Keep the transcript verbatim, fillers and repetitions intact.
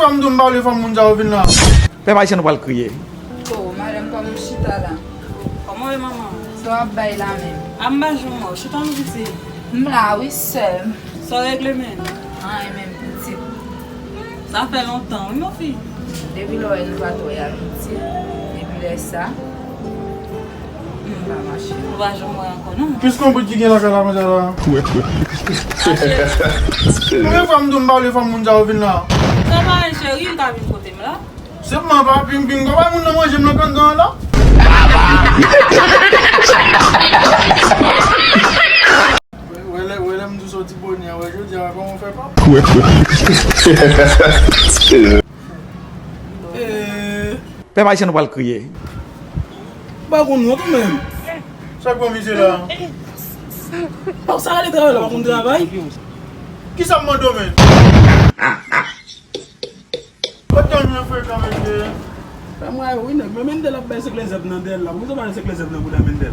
M di w m pa vle fanm moun sa yo vin la. Pèp ayisyen nou pral kriye. Oh, madanm, kòman w chita la? Kòman w ye, manman? Sa w ap bay la menm? A m pa jwenn mò, chita nou piti. M la wi, sè m. Sa w regle menm? Anyen menm, pitit. Sa fè lontan wi, mon fi. Depi lè w wè nou pa t wè a, pitit. Depi lè sa, m pa mache. Ou pa janm wè ankò, non. Plis konprann ki gen lakay la konsa la. Konbyen fwa m di w m pa vle fanm moun sa yo vin la? Sa pa anyen, cheri, m ka vin kote m la. Senpman pa ping ping, konbyen moun nan manje m nan kankan la? Wè lè, wè lè m di w soti bonè, wè jodi a, kòman w fè pa? Pèp ayisyen nou pral kriye. Ba konn wont ou menm. Sa k pran misye la? Aw, sa rele travay la, pa konn travay? Kisa m mande w menm? Kot yon jwenn frekan mesye? Fè mwen wi nèg, men Mendel ap bay senk lezèb nan dèyè l la. Poukisa w pa bay senk lezèb nan bouda Mendel?